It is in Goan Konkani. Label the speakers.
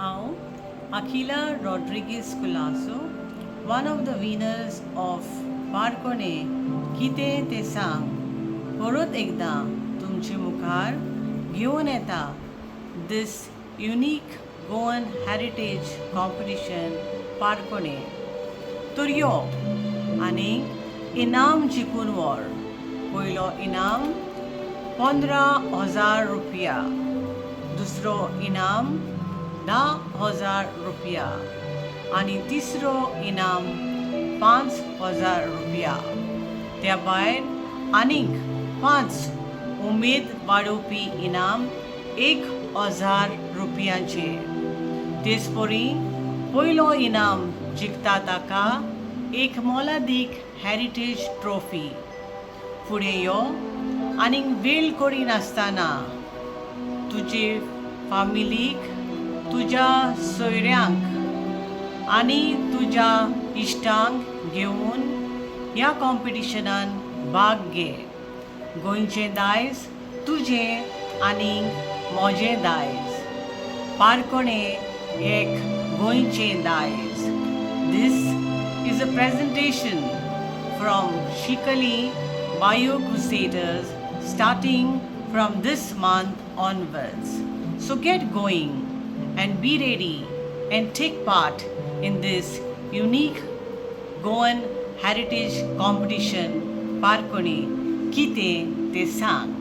Speaker 1: हांव Akhila Rodrigues Colaco, one of the winners of Parcone कितें तें सांग, परत एकदां तुमचे मुखार घेवन येता this unique Goan heritage competition Parcone. तर यो आनी इनाम जिखून व्हर. पयलो इनाम 15,000 रुपया, दुसरो इनाम 10,000 रुपया आनी तिसरो इनाम 5,000 रुपया. त्या भायर आनीक पांच उमेद वाडोवपी इनाम 1,000 रुपयांचे. तेच परी पयलो इनाम जिखता ताका एक मोलादीक हॅरिटेज ट्रॉफी. फुडें यो आनीक वेळ करिनासतना तुजे फामिलीक, तुज्या सोयऱ्यांक आनी तुज्या इश्टांक घेवन ह्या कॉम्पिटिशनान भाग घे. गोंयचें दायज तुजें आनी म्हजें दायज. पारकोणें एक गोंयचें दायज. This is a presentation from Shikali Bio Crusaders starting from this month onwards. So get going and be ready and take part in this unique Goan heritage competition, Parcone कितें तें सांग.